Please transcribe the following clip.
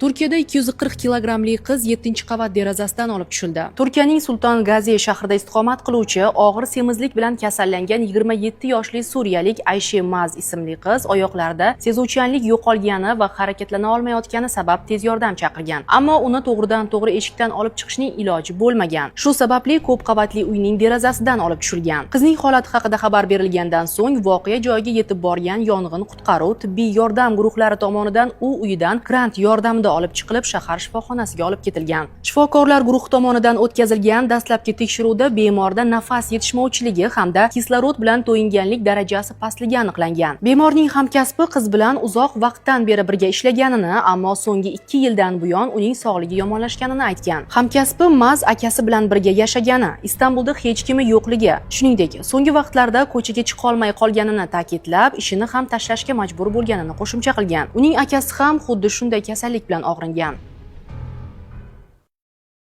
Turkiyada 240 kilogrammli qiz 7-qavat derazasidan olib tushildi. Turkiyaning Sulton Gazi shahrida istiqomat qiluvchi, og'ir semizlik bilan kasallangan 27 yoshli suriyalik Ayshe Maz ismli qiz oyoqlarida sezuvchanlik yo'qolgani va harakatlana olmayotgani sabab tez yordam chaqirgan. Ammo uni to'g'ridan to'g'ri eshikdan olib chiqishning iloji bo'lmagan. Shu sababli ko'p qavatli uyning derazasidan olib tushilgan. Qizning holati haqida xabar berilgandan so'ng voqea joyiga yetib borgan yong'in qutqaruv, tibbiy yordam guruhlari tomonidan u uyidan kran yordamida olib chiqilib, shahar shifoxonasiga olib ketilgan. Shifokorlar guruhi tomonidan o'tkazilgan dastlabki tekshiruvda bemorda nafas yetishmovchiligi hamda kislorod bilan to'yinganlik darajasi pastligi aniqlangan. Bemorning hamkasbi qiz bilan uzoq vaqtdan beri birga ishlaganini, ammo so'nggi 2 yildan buyon uning sog'ligi yomonlashganini aytgan. Hamkasbi Maz akasi bilan birga yashagani, Istanbulda hech kimi yo'qligi, shuningdek, so'nggi vaqtlarda ko'chaga chiqolmay qolganini ta'kidlab, ishini ham tashlashga majbur bo'lganini qo'shimcha qilgan. Uning akasi ham xuddi shunday kasallik bilan og'ringan.